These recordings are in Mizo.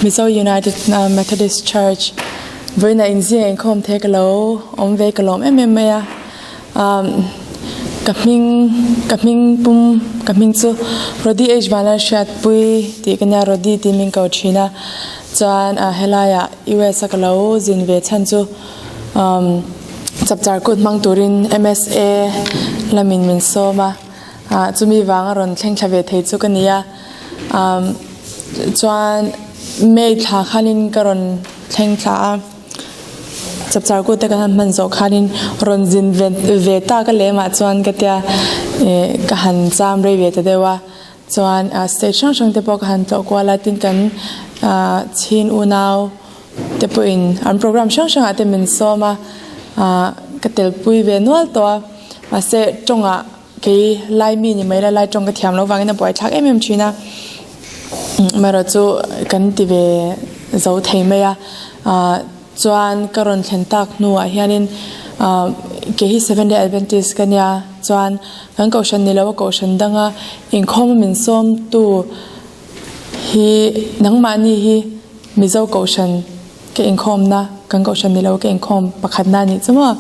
Mizo United Methodist Church vawiinah inzing a inkhawm thei ka lo awm ve ka lawm em em mai a. Ka hming ka hming pum ka hming chu Rody H Vanlalhriatpui tih ka nia Rody tih min ko thin a. Chuan helaiah US a ka lo zin ve chhan chu chapchar kut hmang turin MSA lamin min sawm a. Chumi vanga rawn thleng thla ve thei chu ka ni a. Chuan May thla khanin ka rawn thleng thla a, chapchar kute kan han hman zawh khanin rawn zin ve tak a lemah chuan ka tia ka han cham rei ve ta deuh a. Chuan state hrang hrang te pawh ka han tlawh kual a, tin kan chhin unau te pawhin an program hrang hrangah te min sawm a, ka telpui ve nual tawh a, mahse tawngah Kei lai mi ni mai la lai tawng ka thiam loh vangin a buaithlak em em thin a, amaherawh chu kan ti ve zo thei mai a, chuan ka rawn thlen tak hnuah hianin kei hi Seventh Day Adventist ka nia chuan kan kohhran ni lo a kohhran danga inkhawm a min sawmtu hi nangmahni hi Mizo kohhran ka inkhawmna kan kohhran ni lo ka inkhawm pakhatna a nih chu maw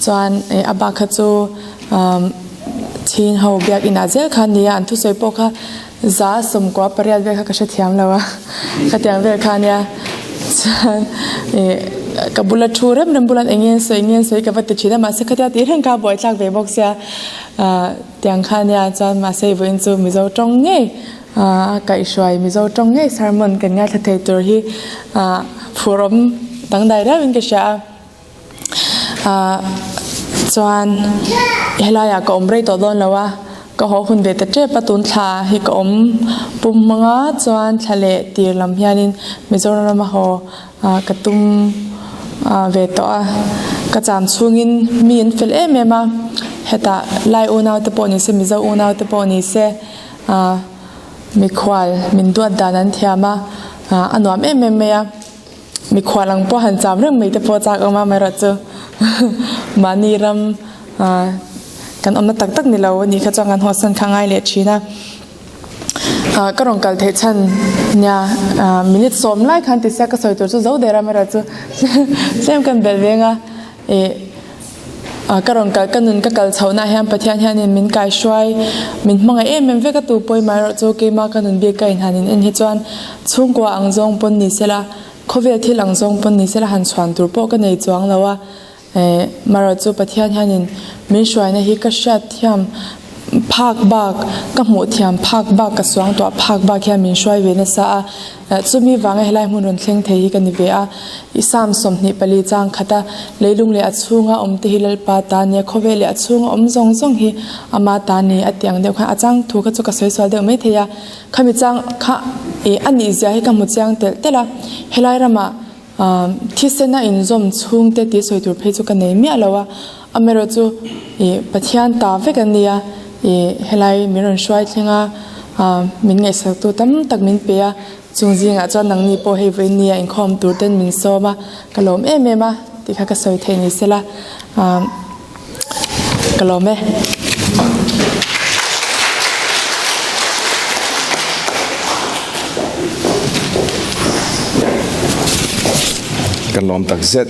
chuan eh a bak kha chu umm chhing ho biak inah zel kha a ni a an thusawi pawh kha za sawmkua pariat vel kha ka hrethiam lo a khatiang vel kha a nia chuan eh ka bula thu rem rem bulan eng nge an sawi eng nge an sawi ka va ti thin a mahse khatia tih reng kha a buaithlak ve bawk sia ah tiang kha a nia chuan mahse vawiin chu Mizo tawng ngei. A kaihhruai Mizo tawng ngei sermon kan ngaithla thei tur hi phurawm dangdai riauin ka hria a. Chuan helaiah ka awm rei tawh dawn lo a, ka haw hun ve ta tep a tun thla hi ka awm pum hmang a, chuan thla leh tir lam hianin Mizoram rama haw ka tum ve tawh a. Ka cham chhungin mi an fel em em a, hetah Lai unau te pawh ni se Mizo unau te pawh ni se. Mikhual min duat dan an thiam a, a nuam em em mai a, mikhual ang pawh han cham reng mai te pawh chak awm a amaherawh chu mahni ram kan awmna tak tak ni lo a nih kha chuan kan hawsan kha ngai leh thin a, ka rawn kal theih chhan nia minute sawm lai khan ti sia ka sawi tur chu zo der a amaherawh chu tlem kan belh veng a ih. Ka rawn kal ka nun ka kal chhohna hian Pathian hianin min kaihruai min hmangaih em em vek a tu pawimah erawh chu keimah ka nun bik ka inhan in en hi chuan chhungkua ang zawng pawn ni sela khawvel thil ang zawng pawn ni sela han chhuan tur pawh ka nei chuang lo a eh marawh chu Pathian hianin min hruaina hi ka hriat thiam phak bak ka hmuh thiam phak bak ka suang tuah phak bak hian min hruai ve nasa a. Chumi vanga helai hmun rawn thleng thei hi ka ni ve a, i Psalm 24 chang khat a, Leilung leh a chhunga awm te hi Lalpa ta nia, khawvel leh a chhunga awm zawng zawng hi ama ta ni a tih ang deuh khan a chang thu kha chu ka sawi sual deuh mai thei a, khami chang kha ih a nih zia hi ka hmu chiang telh telh a, helai ramah thisen a inzawm chhung te tih sawi tur phei chu ka nei miah lo a, amaherawh chu ih Pathian ta vek an ni a, ih helai min rawn hruai thleng a, min ngaihsaktu tam tak min pe a, chung zingah chuan nangni pawh hei vawiin nia inkhawm tur ten min sawm a, ka lawm em em a tih kha ka sawi theih ni sela, ka lawm e. Kan lawm takzet.